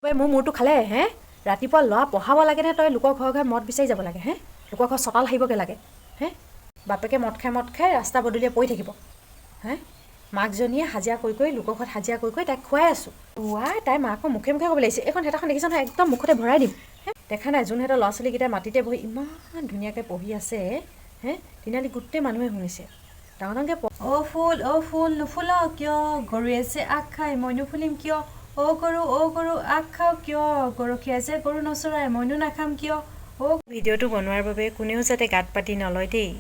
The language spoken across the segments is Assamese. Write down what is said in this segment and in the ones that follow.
ঐ, মোৰ মূৰটো খালে হে। ৰাতিপুৱা ল'ৰা পঢ়াব লাগেনে তই লোকৰ ঘৰে ঘৰে মদ বিচাৰি যাব লাগে হে? লোকৰ ঘৰ চোতাল সাৰিবগৈ লাগে হে? বাপেকে মদ খাই মদ খাই ৰাস্তা পদূলিয়ে পৰি থাকিব হে। মাকজনীয়ে হাজিৰা কৰি কৰি, লোকৰ ঘৰত হাজিৰা কৰি কৰি তাইক খুৱাই আছোঁ। ৱাই, তাই মাকৰ মুখে মুখে ক'ব লাগিছে। এইখন হেতাখন দেখিছ নহয়, একদম মুখতে ভৰাই দিম হে। দেখা নাই, যোনহেঁতৰ ল'ৰা ছোৱালীকেইটাই মাটিতে বহি ইমান ধুনীয়াকৈ পঢ়ি আছে হে, তিনিআলি গোটেই মানুহে শুনিছে। ডাঙৰ ডাঙৰকৈ। অ' ফুল, অ' ফুল, নুফুল কিয়? গৰুৱে যে আগ খাই, মই নুফুলিম কিয়? অ' গৰু, অ' গৰু, আগ খাওঁ কিয়? গৰখীয়াই যে গৰু নচৰাই, মইনো নাখাম কিয়? অ' ভিডিঅ'টো বনোৱাৰ বাবে কোনেও যাতে গাত পাতি নলয় দেই।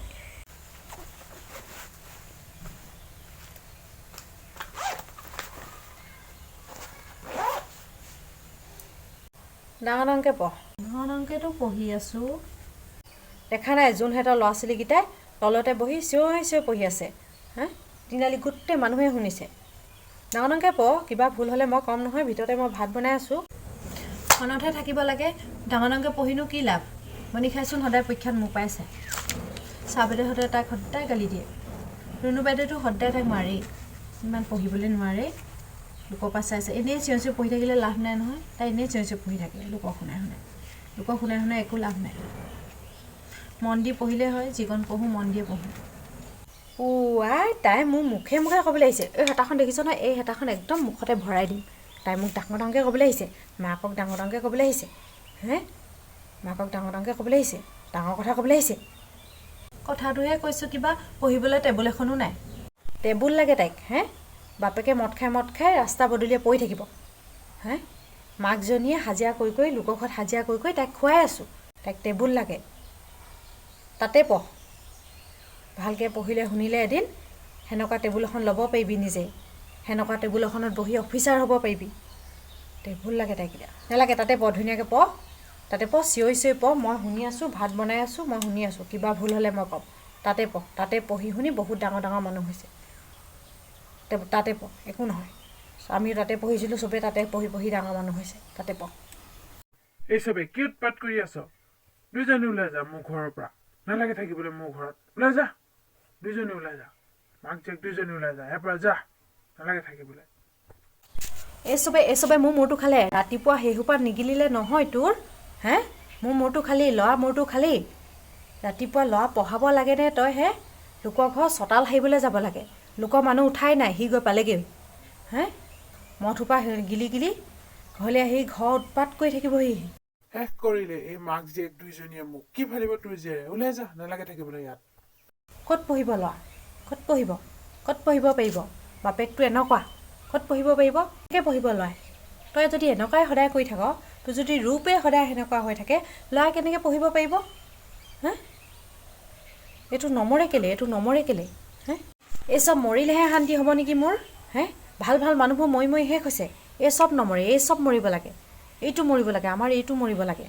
ডাঙৰ ডাঙৰকৈ পঢ়। ডাঙৰ ডাঙৰকৈতো পঢ়ি আছোঁ। দেখা নাই, যোনহেঁতৰ ল'ৰা ছোৱালীকেইটাই তলতে বহি চিঞৰি চিঞৰি পঢ়ি আছে হা, তিনিআলি গোটেই মানুহে শুনিছে। ডাঙৰ ডাঙৰকৈ পঢ়, কিবা ভুল হ'লে মই ক'ম নহয়। ভিতৰতে মই ভাত বনাই আছোঁ। মনতহে থাকিব লাগে। ডাঙৰ ডাঙৰকৈ পঢ়িনো কি লাভ? মণিষাইচোন সদায় পৰীক্ষাত মোক পাইছে। ছাৰ বাইদেউহঁতে তাইক সদায় গালি দিয়ে। ৰুণু বাইদেউতো সদায় তাইক মাৰেই, ইমান পঢ়িবলৈ নোৱাৰে, লোকৰ পৰা চাই চাই। এনেই চিঞৰি চিঞৰি পঢ়ি থাকিলে লাভ নাই নহয়। তাই এনেই চিঞৰি চিঞৰি পঢ়ি থাকে, লোকক শুনাই শুনাই। লোকক শুনাই শুনাই একো লাভ নাই। মন দি পঢ়িলে হয়। যিকণ পঢ়োঁ মন দিয়ে পঢ়োঁ। আই, তাই মোৰ মুখে মুখে ক'বলৈ আহিছে। এই হেতাখন দেখিছ নহয়, এই হেতাখন একদম মুখতে ভৰাই দিম। তাই মোক ডাঙৰ ডাঙৰকৈ ক'বলৈ আহিছে, মাকক ডাঙৰ ডাঙৰকৈ ক'বলৈ আহিছে হে। মাকক ডাঙৰ ডাঙৰকৈ ক'বলৈ আহিছে, ডাঙৰ কথা ক'বলৈ আহিছে। কথাটোহে কৈছোঁ, কিবা পঢ়িবলৈ টেবুল এখনো নাই। টেবুল লাগে তাইক হে। বাপেকে মদ খাই মদ খাই ৰাস্তা পদূলিয়ে পৰি থাকিব হে। মাকজনীয়ে হাজিৰা কৰি কৰি, লোকৰ ঘৰত হাজিৰা কৰি কৰি তাইক খুৱাই আছোঁ। তাইক টেবুল লাগে। তাতে পঢ়। ভালকৈ পঢ়িলে শুনিলে এদিন সেনেকুৱা টেবুল এখন ল'ব পাৰিবি নিজে। সেনেকুৱা টেবুল এখনত বহি অফিচাৰ হ'ব পাৰিবি। টেবুল লাগে তাইক এতিয়া। নালাগে, তাতে পঢ়, ধুনীয়াকৈ পঢ়। তাতে পঢ়, চিঞৰি চিঞৰি পঢ়। মই শুনি আছোঁ, ভাত বনাই আছোঁ, মই শুনি আছোঁ। কিবা ভুল হ'লে মই ক'ম। তাতে পঢ়। তাতে পঢ়ি শুনি বহুত ডাঙৰ ডাঙৰ মানুহ হৈছে। তাতে পঢ়, একো নহয়। আমিও তাতে পঢ়িছিলোঁ, চবেই তাতে পঢ়ি পঢ়ি ডাঙৰ মানুহ হৈছে। তাতে পঢ়। এই চবে কি উৎপাত কৰি আছ? দুইজনী ওলাই যা মোৰ ঘৰৰ পৰা। নালাগে থাকিবলৈ মোৰ ঘৰত। ওলাই যা, দুইজনী ওলাই যা। মাক জীয়েক দুইজনী ওলাই যা ইয়াৰ পৰা, যা। নালাগে থাকিবলৈ। এই চবে মোৰ মূৰটো খালে। ৰাতিপুৱা সেইসোপা নিগিলিলে নহয় তোৰ হে। মোৰ মূৰটো খালি, ল'ৰা মূৰটো খালি। ৰাতিপুৱা ল'ৰা পঢ়াব লাগেনে তই হে? লোকৰ ঘৰ চোতাল সাৰিবলৈ যাব লাগে। লোকৰ মানুহ উঠাই নাই, সি গৈ পালেগৈ হে। মদসোপা গিলি গিলি ঘৰলৈ আহি ঘৰ উৎপাত কৰি থাকিবহি। শেষ কৰিলে এই মাক জীয়েক দুইজনীয়ে মোক। কি ফালিব তোৰ জীয়েৰে? ওলাই যা, নালাগে থাকিবলৈ ইয়াত। ক'ত পঢ়িব ল'ৰা? ক'ত পঢ়িব? ক'ত পঢ়িব পাৰিব? বাপেকটো এনেকুৱা, ক'ত পঢ়িব পাৰিব? কেনেকৈ পঢ়িব ল'ৰাই? তই যদি এনেকুৱাই সদায় কৰি থাক, তোৰ যদি ৰূপেই সদায় সেনেকুৱা হৈ থাকে, ল'ৰাই কেনেকৈ পঢ়িব পাৰিব হা? এইটো নমৰে কেলে? এইটো নমৰে কেলে হে? এই চব মৰিলেহে শান্তি হ'ব নেকি মোৰ হে? ভাল ভাল মানুহবোৰ মৰি মৰি শেষ হৈছে। এই চব নমৰে, এই চব মৰিব লাগে। এইটো মৰিব লাগে, আমাৰ এইটো মৰিব লাগে।